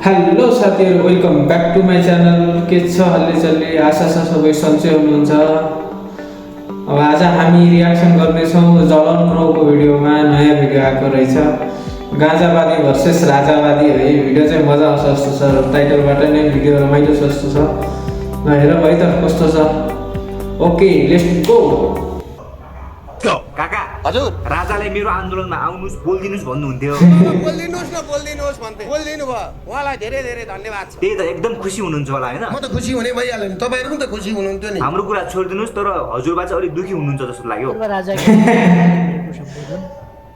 Hello साथीहरु, welcome back to my channel. के छ हल्लीचल्ली, आशा छ सबै सन्चै हुनुहुन्छ। अब आज हामी रियाक्सन गर्नेछौँ जलन प्रोको भिडियोमा। नयाँ भिडियो आएको रहेछ, गाँजावादी भर्सेस राजावादी है। भिडियो चाहिँ मजा आउँछ जस्तो छ, टाइटलबाट नै भिडियो रमाइलो छ जस्तो छ। ल हेरौँ है त कस्तो छ। Okay let's go. काका हजुर, राजालाई मेरो आन्दोलनमा आउनुस् बोल्दिनुस् भन्नुहुन्थ्यो। बोल्दिनुस् भन्थे बोल्दिनु भयो। उहाँलाई धेरै धेरै धन्यवाद छ। त्यही त एकदम खुसी हुनुहुन्छ होला हैन? म त खुसी हुने भइहाल्यो नि, तपाईहरु पनि त खुसी हुनुहुन्थ्यो नि। हाम्रो कुरा छोडिदिनुस्, तर हजुरबा चाहिँ अलिक दुखी हुनुहुन्छ जस्तो लाग्यो।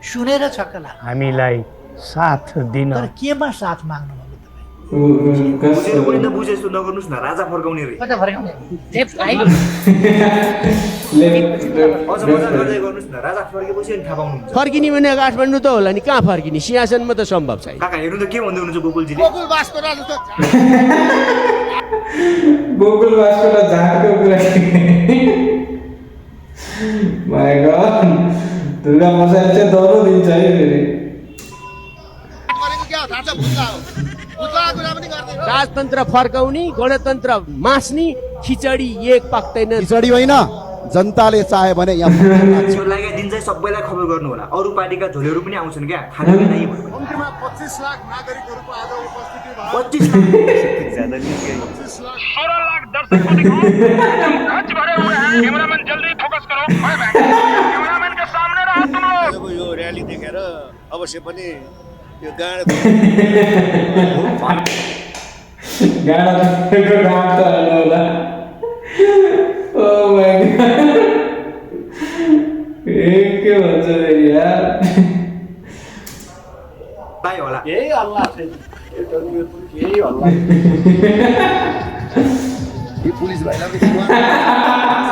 सुनेर छक्क लाग्यो। हामीलाई साथ दिन तर केमा साथ माग्नु भएको बुझेर पनि त बुझे जस्तो नगर्नुस् न, राजा फर्काउने रे। कता फर्काउने अझ मजा गर्दै गर्नुस् न, राजा फर्केपछि अनि थाहा पाउनुहुन्छ। फर्किने भने काठमाडौँ त होला नि, कहाँ फर्किने? सिंहासनमा त सम्भव छैन। काका हेर्नु त के भन्दै हुनुहुन्छ गोकुलजीले? गोकुल बासको राजा त गोकुल वासको झाडको कुरा। माय गॉड, दुर्गा प्रसाद चाहिँ डरो दिन्छ है फेरि। गरेको के हो थाहा छ? भुत्ला हो। भुत्लाको कुरा पनि गर्दैन। राजतन्त्र फर्काउने, गणतन्त्र मास्ने, खिचडी एक पाक्दैन। खिचडी होइन, जनताले चाहे भने यहाँ त्यो लागेको दिन चाहिँ सबैलाई खबर गर्नु होला। अरू पार्टीका झोलेहरू पनि आउँछन् क्या खाने लागि। कम्तीमा 25 लाख नागरिकहरूको आज उपस्थिति भयो। 25 लाख ज्यादा नहीं है। 16 लाख दर्शक को दिखाओ, खच भरे हुए हैं। कैमरामैन जल्दी फोकस करो। कैमरामैन के सामने रहो तुम लोग। यो र्याली देखेर अवश्य पनि यो गाड गाडा गाड त होला। ओ माय गॉड, के भन्छ फेरि यार। ताई होला यही हल्ला छ, यही हल्ला। यो पुलिस भाइलाई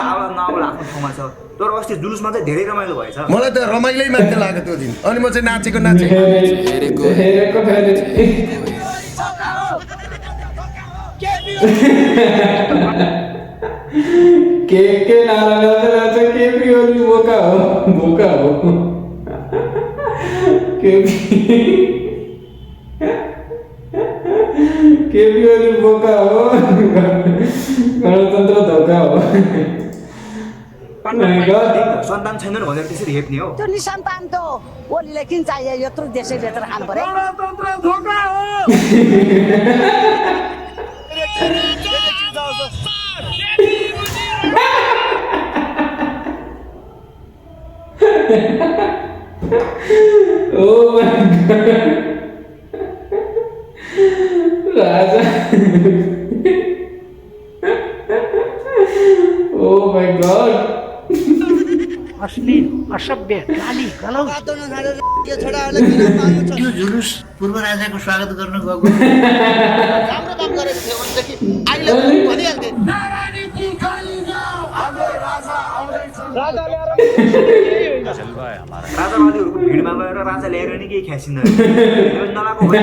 आवाज नआउला आफ्नो ठाउँमा छ। तर अस्ति जुलुसमा चाहिँ धेरै रमाइलो भएछ। मलाई त रमाइलै मात्र लाग्यो त्यो दिन। अनि म चाहिँ नाचेको नाचेको हेरेको फेरि के नारा गाउँछ केपी ओली बोका हो, बोका हो केपी ओली बोका हो, गणतन्त्र धोका हो। सन्तान छैनन् भनेर त्यसरी हेप्ने हो। त्यो निसन्तान त ओलीले किन चाहियो? यत्रो देशैभित्र खानु पर्यो। ओ माय गॉड, राजा। ओ माय गॉड, अश्लील, असभ्य, गाली गलौज। यो जुलुस पूर्व राजाको स्वागत गर्न गएको। राम्रो काम गरेको थियो भनेदेखि अहिले भनिहाल्थे। राजावादीहरूको भिडमा गएर राजा ल्याएर नि केही ख्यासिन्न। नलाको गरी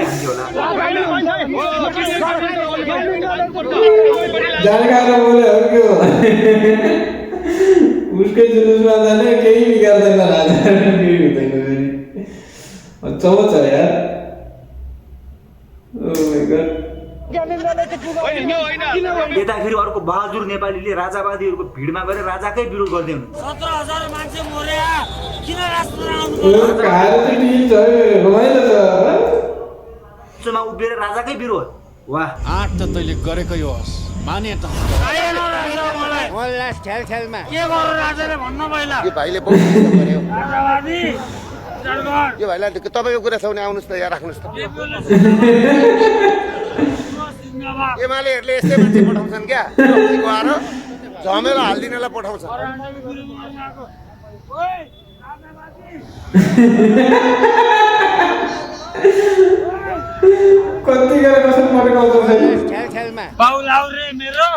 हान्थ्यो होला। जानकार बोले हो क्यों? उसके जुलूसमा जाने केही बिगार्दैन राजा, केही हुँदैन फेरि। अच्छा छ यार। Oh my god. यता फेरि अर्को बहादुर नेपालीले राजावादीहरूको भिडमा गएर राजाकै विरोध गर्दै हुनुहुन्छ। 17,000 मान्छे मर्या, किन राष्ट्र आउनु? खाएर चाहिँ ठिक छ, रमाइलो छ। मा उभिएर राजाकै विरोध। वाह, आठ त तैले गरेकै होस्, माने त मलाई ठेलठेलमा के गर्नु राजाले भन्नु पहिला? यो भाइले बहुत गर्यो। राजावादी जडगर यो भाइलाई तपाईँको कुरा छ भने आउनुहोस् त, यहाँ राख्नुहोस् त। एमालेहरूले यस्तै मान्छे पठाउँछन् क्या, गएर झमेला हालिदिनलाई पठाउँछ। कति गरेर कसरी पटेको छ फेरि? ठेलठेलमा बाउलाउ रे मेरो,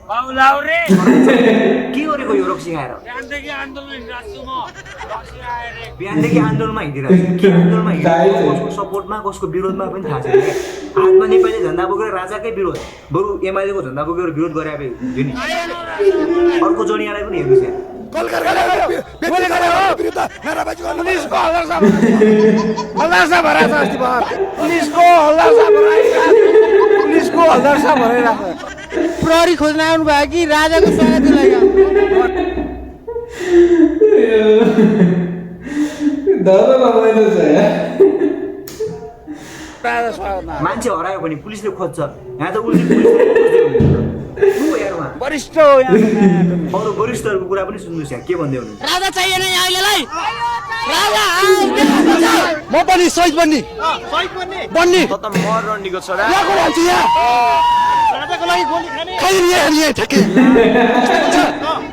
बाउलाउ रे। के गरेको यो रक्सी खाएर? बिहानदेखि आन्दोलन हिँडिरहेको छु म। रक्सी आएर बिहानदेखि आन्दोलनमा हिँडिरहेको छु। के आन्दोलनमा हिँडिरहेको? कसको सपोर्टमा कसको विरोधमा पनि थाहा छैन। हातमा नेपाली झन्डा बोकेर राजाकै विरोध, बरु एमालेको झन्डा बोकेर विरोध गरे हुन्थ्यो नि। अर्को जनियालाई पनि हेर्नुहोस् यहाँ। प्रहरी खोज्न आउनु भयो कि राजाको स्वागत डर लाग्दैन छ मान्छे हरायो भने पुलिसले खोज्छ यहाँ त उल्टी पुलिसले वरिष्ठ हो अरू वरिष्ठहरूको कुरा पनि सुन्नुहोस् यहाँ के भन्दै हुनुहुन्छ राजा चाहिएन अहिलेलाई राजा म पनि शहीद बन्ने बन्ने त मर रन्डीको छोरा राजाको लागि गोली खाने ठ्याक्कै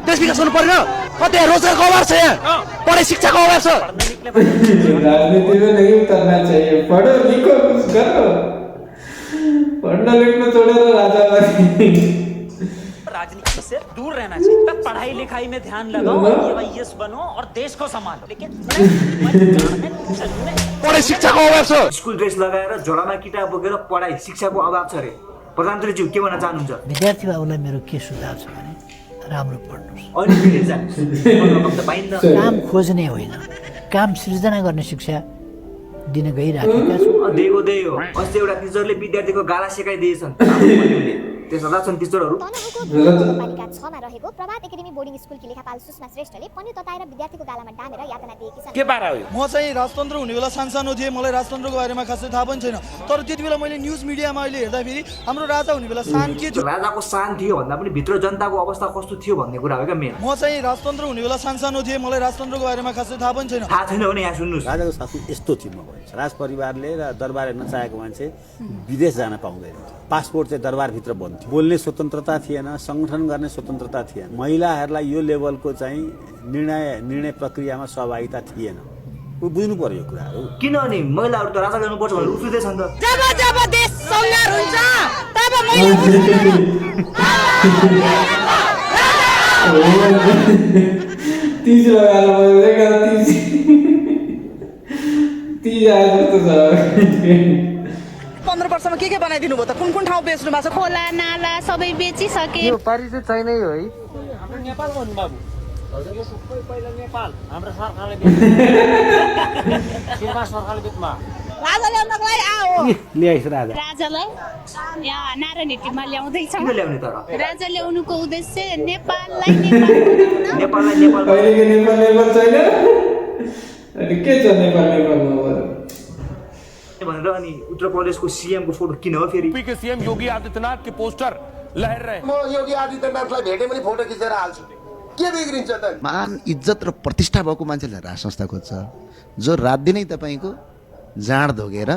देश विकास हुनु पर्यो कतै रोजगारको अभाव छ यहाँ पढाइ शिक्षाको अभाव छ राजनीति में नहीं उतरना चाहिए पढ़ो लिखो कुछ करो पढ़ना लिखना छोड़ो राजा बने राजनीति से दूर रहना चाहिए पढ़ाई लिखाई में ध्यान लगाओ और IAS बनो और देश को संभालो लेकिन पढाइ शिक्षाको अभाव छ स्कुल ड्रेस लगाएर झोलामा किताब बोकेर पढाइ शिक्षाको अभाव छ अरे प्रधानमन्त्रीज्यू के भन्न चाहनुहुन्छ विद्यार्थी बाबुलाई मेरो के सुझाव छ भने राम्रो पढ्नुहोस् अनि फेरि जानुहोस् त पाइन्न काम खोज्ने होइन काम सृजना गर्ने शिक्षा दिन गइराखेका छौँ देऊ हो अस्ति एउटा टिचरले विद्यार्थीको गाला सिकाइदिएछन् त्यस छन् टिचरहरू पालिका 6 मा रहेको प्रभात एकाडेमी बोर्डिङ स्कुलकी लेखापाल सुषमा श्रेष्ठले पन्यु तताएर विद्यार्थीको गालामा डामेर यातना दिएकी छन् के पारा हो म चाहिँ राजतन्त्र हुने बेला सानसानो थिएँ मलाई राजतन्त्रको बारेमा खासै थाहा पनि छैन तर त्यति बेला मैले न्युज मिडियामा अहिले हेर्दाखेरि हाम्रो राजा हुने बेला सान के थियो राजाको सान थियो भन्दा पनि भित्र जनताको अवस्था कस्तो थियो भन्ने कुरा हो क्या मेन म चाहिँ राजतन्त्र हुने बेला सानसानो थिएँ मलाई राजतन्त्रको बारेमा खासै थाहा पनि छैन थाहा छैन भने यहाँ सुन्नुहोस् राजाको शासन यस्तो थियो म भन्छ राज परिवारले र दरबार हेर्न चाहेको मान्छे विदेश जान पाउँदैन पासपोर्ट चाहिँ दरबारभित्र बन्थ्यो बोल्ने स्वतन्त्रता थिएन सङ्गठन गर्ने स्वतन्त्रता थिएन महिलाहरूलाई यो लेभलको चाहिँ निर्णय प्रक्रियामा सहभागिता थिएन बुझ्नु पर्यो यो कुराहरू किनभने महिलाहरू त राजा ल्याउनुपर्छ भनेर उफ्रिँदैछन् त जब देश संहार हुन्छ तब महिला तीज लगाएर बजेका तीज आएर जस्तो छ 15 वर्षमा के बनाइदिनु भयो त कुन कुन ठाउँ बेच्नु भएको छ खोला नाला सबै बेचिसके यो पारी चाहिँ छैनै हो है हाम्रो नेपाल भन्नु बाबु यो सबै पहिला नेपाल हाम्रो सरकारले सिनेमा सरकारले बेच्मा राजा ल्याउनको लागि आओ ल्याइस राजा राजालाई यहाँ नारायण हिटीमा ल्याउँदैछ किन ल्याउने तर राजा ल्याउनुको उद्देश्य नेपाललाई नेपाल नेपाललाई नेपाल अहिलेको नेपाल छैन अनि के छ नेपालमा भनेर अनि उत्तर प्रदेशको सीएम को फोटो किन हो फेरि के सीएम योगी आदित्यनाथ के पोस्टर लहर रहे म योगी आदित्यनाथलाई भेटे पनि फोटो खिचेर हाल्छु के बिग्रिन्छ त मान इज्जत र प्रतिष्ठा भएको मान्छेले राज संस्था खोज्छ जो रात दिनै तपाईँको जाँड धोगेर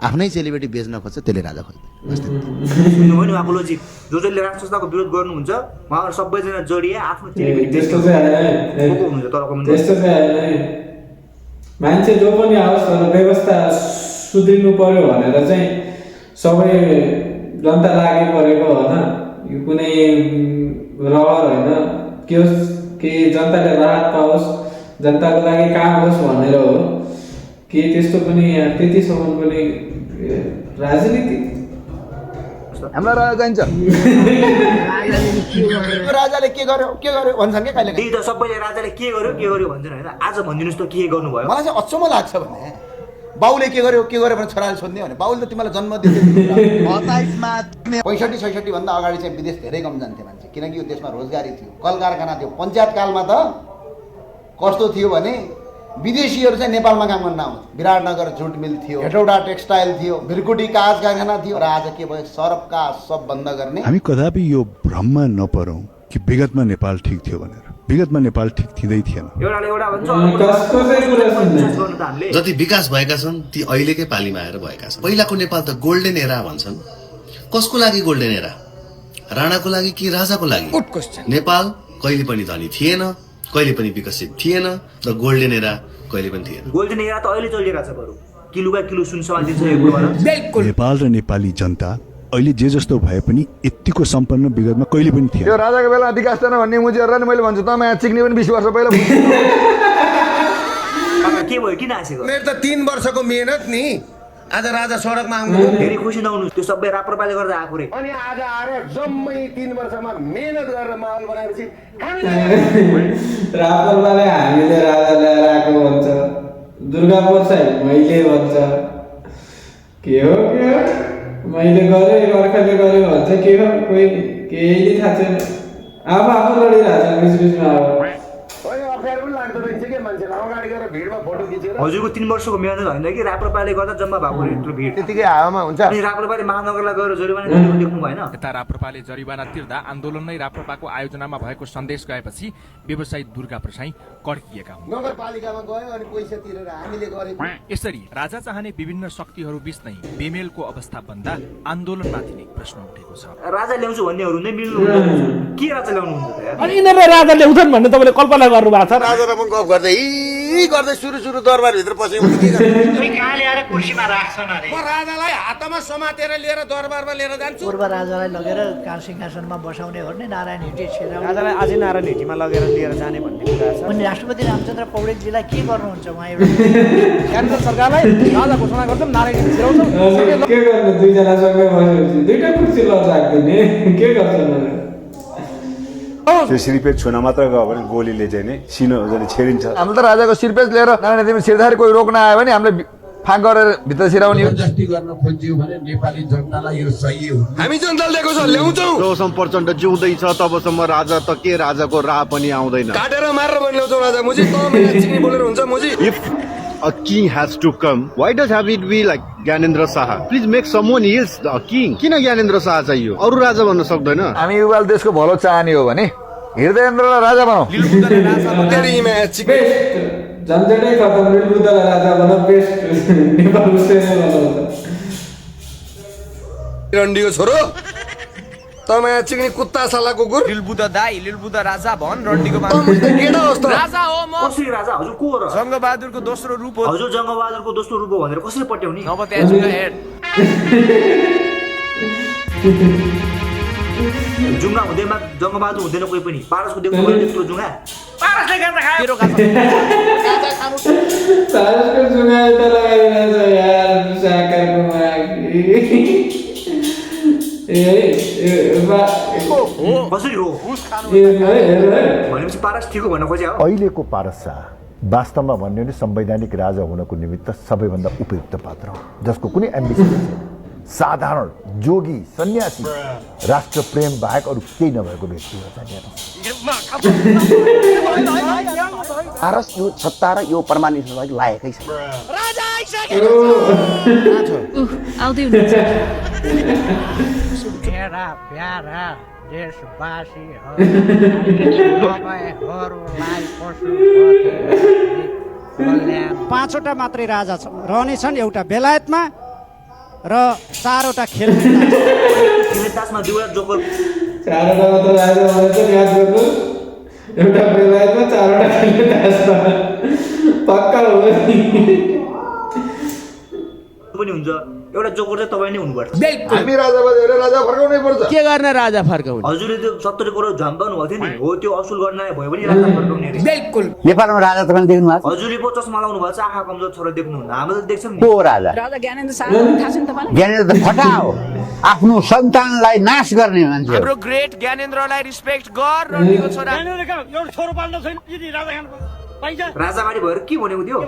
आफ्नै सेलिब्रेटी बेच्न खोज्छ त्यसले राजा खोज्छ सुन्नुभयो नि उहाँको लोजिक जसले राज संस्थाको विरोध गर्नुहुन्छ उहाँहरू सबैजना जोडिए आफ्नो त्यस्तो चाहिँ हुनुहुन्छ तर त्यस्तो चाहिँ मान्छे जो पनि आओस् तर व्यवस्था सुध्रिनु पर्यो भनेर चाहिँ सबै जनता लागि परेको होइन यो कुनै रहर होइन के जनताले राहत पाओस् जनताको लागि काम होस् भनेर हो के त्यस्तो पनि त्यतिसम्म पनि राजनीति हामीलाई राजा चाहिन्छ राजाले के गर्यो भन्छन् क्या कहिले त्यही त सबैले राजाले के गर्यो भन्छन् होइन आज भनिदिनुहोस् त के गर्नुभयो मलाई चाहिँ अचम्म लाग्छ भने बाउले के गर्यो भने छोराले सोध्ने भने बाउले त तिमीलाई जन्म दिएको 65-66 भन्दा अगाडि चाहिँ विदेश धेरै कम जान्थे मान्छे किनकि यो देशमा रोजगारी थियो कल कारखाना थियो पञ्चायत कालमा त कस्तो थियो भने विदेशीहरू चाहिँ नेपालमा काम गर्न आउँथे विराटनगर जुट मिल थियो हेटौडा टेक्सटाइल थियो भिरकुटी काज कारखाना थियो र आज के भयो सरबका सब बन्द गर्ने हामी कदापि यो भ्रममा नपरौँ कि विगतमा नेपाल ठिक थियो भनेर विगतमा नेपाल ठिक थिँदै थिएन जति विकास भएका छन् ती अहिलेकै पालीमा आएर भएका छन् पहिलाको नेपाल त गोल्डन एरा भन्छन् कसको लागि गोल्डन एरा राणाको लागि कि राजाको लागि नेपाल कहिले पनि धनी थिएन कहिले पनि विकसित थिएन र गोल्डन एरा कहिले पनि थिएन गोल्डन एरा त अहिले चलिरहेको छ बरु किलोका किलो सुन समातिन्छ यो कुरामा नेपाल र नेपाली जनता अहिले जे जस्तो भए पनि यतिको सम्पन्न विगतमा कहिले पनि थिएन यो राजाको बेला विकास छैन भन्ने मुजिहरुलाई मैले भन्छु तपाईँ यहाँ चिक्ने पनि 20 वर्ष पहिला के भयो किन आसेको मेरो त 3 वर्षको मेहनत नि आज राजा सडकमा आउनु धेरै खुसी नहुनु त्यो सबै राप्रपाले गर्दा आएको रे अनि आज आएर जम्मै 3 वर्षमा मेहनत गरेर माहौल बनाएपछि रापरवाले हामीले राजा ल्याएर आएको भन्छ, दुर्गा प्रसाद मैले भन्छ, के हो मैले गरेँ अर्काले गर्यो भन्छ, के हो कोही केही थाहा छैन। आफू लडिरहेको छ बिचबिचमा। हजुरको 3 वर्षको मेहनत होइन कि राप्रपाले गर्दा जम्मा भएको यत्रो भिड त्यतिकै हावामा हुन्छ। अनि राप्रपाले महानगरलाई गएर जरिवाना तिरेको देख्नु भएन? यता राप्रपाले जरिवाना तिर्दा आन्दोलन नै राप्रपाको आयोजनामा भएको सन्देश गएपछि व्यवसायी दुर्गा प्रसाई कड्किएका हुन्। नगरपालिकामा गयो अनि पैसा तिरेर हामीले गरेको। यसरी राजा चाहने विभिन्न शक्तिहरू बीच नै बेमेलको अवस्था बन्दा आन्दोलनमाथि नै प्रश्न उठेको छ। राजा ल्याउँछु भन्नेहरू नै मिल्नु हुँदैन। के राजा ल्याउनु हुन्छ त? अनि यिनीहरूले राजा ल्याउँछन् भन्ने तपाईँले कल्पना गर्नु भएको छ? राजालाई पनि गफ गर्दै सुरु दरबारभित्र पसेको के कहाँ ल्याएर कुर्सीमा राख्छन् अरे? म राजालाई हातमा समातेर लिएर दरबारमा लिएर जान्छु। पूर्व राजालाई लगेर सिंहासनमा बसाउने हो भने नारायण हिटी छिराउने। राजालाई अझै नारायण हिटीमा लगेर लिएर जाने भन्ने कुरा छ। अनि राष्ट्रपति रामचन्द्र पौडेलजीलाई के गर्नुहुन्छ उहाँ एउटा केन्द्र सरकारलाई राजा घोषणा गर्छौँ, नारायण हिटी छिराउँछौँ। के गर्नु दुईजना सँगै बसेपछि दुईटा कुर्सी राख्दैन के गर्छन्? त्यो सिरपेज छुन मात्र गयो भने गोलीले चाहिँ नि सिनो छेडिन्छ। हाम्रो त राजाको सिरपेज लिएर नारायण हिटीमा छिर्दाखेरि कोही रोक्न आयो भने हामीले फाँक गरेर भित्र छिराउने। जस्ती गर्न खोजियो भने नेपाली जनतालाई यो सही हो। हामी जनताले दिएको छ ल्याउँछौँ। जबसम्म प्रचण्ड जिउँदैछ तबसम्म राजा त के राजाको राह पनि आउँदैन। काटेर मारेर पनि ल्याउँछौँ राजा मुजी। चिनी बोलेर हुन्छ मुजी। If a king has to come, why does have it be like Gyanendra Shah? Please make someone else the king. किन ज्ञानेन्द्र शाह चाहियो? अरू राजा बन्न सक्दैन? हामी युवाले देशको भलो चाहने हो भने हृदयेन्द्रलाई राजा बनाऊ। झन्झटै खतम। लिलबुद्धलाई राजा बना बेस्ट नेपालको सेना बनाउँछ। रन्डीको छोरो तमाया चिक्ने कुत्ता साला कुकुर। लिलबुद्ध दाइ लिलबुद्ध राजा भन रन्डीको केटा होस् त। राजा हो म। कसरी राजा? हजुर को हो र? जङ्गबहादुरको दोस्रो रूप हो। हजुर जङ्गबहादुरको दोस्रो रूप हो भनेर कसरी पट्याउने? अब त्यहाँ हेड जुङ्गा हुँदैमा जङ्गबहादुर हुँदैन कोही पनि। पारसको देख्नु भयो त्यत्रो जुङ्गा? पारसले गर्दा खायो। मेरो गाछा पारसको जुङ्गा त लगाइरहेछ यार साकारको मागी। कसरी हो? भनेपछि पारस ठिक हो भन्न खोज्या हो? अहिलेको पारस शाह वास्तवमा भन्यो भने संवैधानिक राजा हुनको निमित्त सबैभन्दा उपयुक्त पात्र हो, जसको कुनै एम्बिसन छैन। साधारण जोगी सन्यासी राष्ट्र प्रेम बाहेक अरू केही नभएको व्यक्ति हो। पारस यो सत्ता र यो परमानेन्ट लागि लायकै छ। मेरा प्यारा देशवासीहरूलाई 5वटा मात्रै राजा रहनेछन्, एउटा बेलायतमा र 4वटा खेल खेलतासमा दुईवटा जोकर 4वटा मात्र राजा भनेछ याद गर्नु। एउटा बेलायतमा 4वटा खेलतासमा पक्का हो पनि हुन्छ। एउटा जोकर चाहिँ तपाईँ नै हुनुपर्छ। हामी राजा बजेर राजा फर्काउनै पर्छ। के गर्ने राजा फर्काउने? हजुरले त्यो 70 करोड झम्काउनु भएको थियो नि, हो त्यो असुल गर्न भयो भने राजा फर्काउने रे। बिल्कुल। नेपालमा राजा तपाईले देख्नु भएको? हजुरले पो चस्मा लाउनु भएको छ, आँखा कमजोर छोरा देख्नुहुन्न। हामीले त देख्छौँ नि। को राजा? राजा ज्ञानेन्द्र शाह थाहा छ नि तपाईलाई? ज्ञानेन्द्र त फटा हो, आफ्नो सन्तानलाई नाश गर्ने मान्छे हो। हाम्रो ग्रेट ज्ञानेन्द्रलाई रिस्पेक्ट गर। रन्डीको छोरा ज्ञानेन्द्रका एउटा छोरो पाल्न छैन यदि राजा खान पाइन्छ। राजाबाडी भएर के भनेको थियो?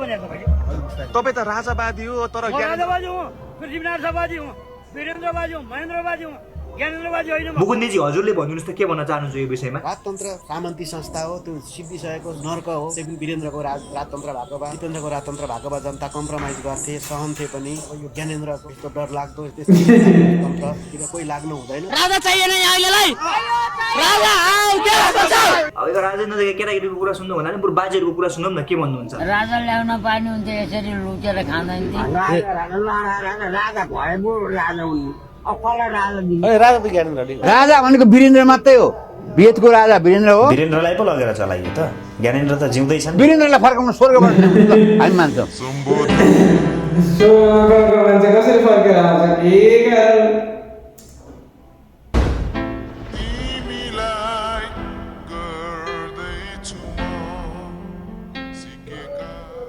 तपाईँ त राजावादी हो तर ज्ञानेन्द्रवादी हो, पृथ्वीनाथवादी हो, वीरेन्द्रवादी हो, महेन्द्रवादी हो, ज्ञानेन्द्रवादी होइन। मुकुन्दजी हजुरले भनिदिनुहोस् त के भन्न चाहनुहुन्छ यो विषयमा? राजतन्त्र सामन्ती संस्था हो, त्यो सिद्धिसकेको नर्क हो। त्यो पनि वीरेन्द्रको राजतन्त्र भएको भए, दिपेन्द्रको राजतन्त्र भएको भए जनता कम्प्रोमाइज गर्थे, सहन्थे पनि। यो ज्ञानेन्द्रको यस्तो डर लाग्दो तन्त्रतिर कोही लाग्नु हुँदैन। राजा चाहिएन अहिलेलाई। राजा आऊ के बचाऊ। अब यो राजेन्द्र केटाकेटीको कुरा सुन्नु भन्दा नि बरु बाजेहरूको कुरा सुनौँ न, के भन्नुहुन्छ? राजा ल्याउन पार्ने हुन्छ यसरी लुकेर खाँदैन ती। राजा भए पो राजा हुनु। राजा त ज्ञानेन्द्र राजा भनेको वीरेन्द्र मात्रै हो। वेदको राजा वीरेन्द्र हो। वीरेन्द्रलाई पो लगेर चलाइयो त। ज्ञानेन्द्र त जिउँदैछन्। वीरेन्द्रलाई फर्काउन स्वर्गबाट हामी मान्छौँ। मान्छे कसरी फर्केर आउँछ के गाह्रो।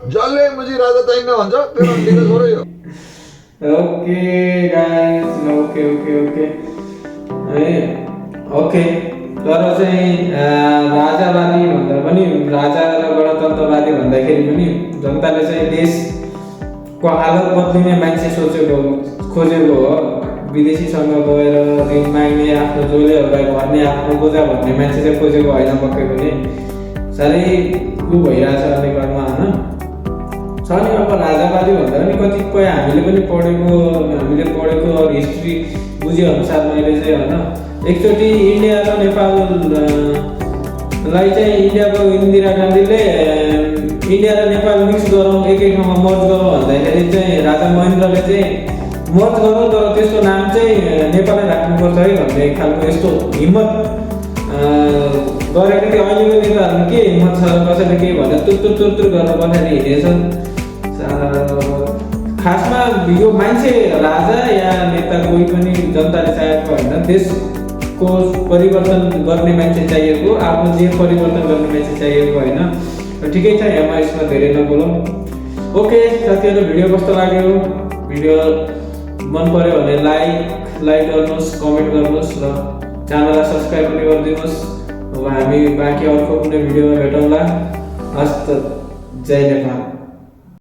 जसले मुजी राजा चाहिन्न भन्छ त्यो रन्डीको छोरो यो। Okay guys, okay okay okay okay. तर चाहिँ राजावादी भन्दा पनि राजा र गणतन्त्रवादी भन्दाखेरि पनि जनताले चाहिँ देशको हालत बदलिने मान्छे खोजेको हो। विदेशीसँग गएर ऋण माग्ने, आफ्नो जोलेहरूलाई भर्ने, आफ्नो बोझा भर्ने मान्छे चाहिँ खोजेको होइन पक्कै पनि। साह्रै भइरहेछ नेपालमा होइन। छ नि अब राजावादी भन्दा पनि कतिपय हामीले पढेको हिस्ट्री बुझेअनुसार मैले चाहिँ होइन, एकचोटि इन्डिया र नेपाललाई चाहिँ इन्डियाको इन्दिरा गान्धीले इन्डिया र नेपाल मिक्स गरौँ, एकै ठाउँमा मर्ज गरौँ भन्दाखेरि चाहिँ राजा महेन्द्रले चाहिँ मर्ज गरौँ तर त्यसको नाम चाहिँ नेपालै राख्नुपर्छ है भन्ने खालको यस्तो हिम्मत गरेको थियो। अहिलेको नेताहरू के हिम्मत छ, कसैले केही भन्दा तुर गर्न पछाडि हिँडेछ। खासमा यो मान्छे राजा या नेता कोही पनि जनताले चाहेको होइन, देशको परिवर्तन गर्ने मान्छे चाहिएको, आफ्नो जीवन परिवर्तन गर्ने मान्छे चाहिएको होइन। ठिकै छ, यहाँ यसमा धेरै नबोलौँ। ओके साथीहरू, भिडियो कस्तो लाग्यो? भिडियो मन पर्यो भने लाइक गर्नुहोस्, कमेन्ट गर्नुहोस् र च्यानललाई सब्सक्राइब पनि गरिदिनुहोस्। अब हामी बाँकी अर्को कुनै भिडियोमा भेटौँला। हस्त, जय नेपाल।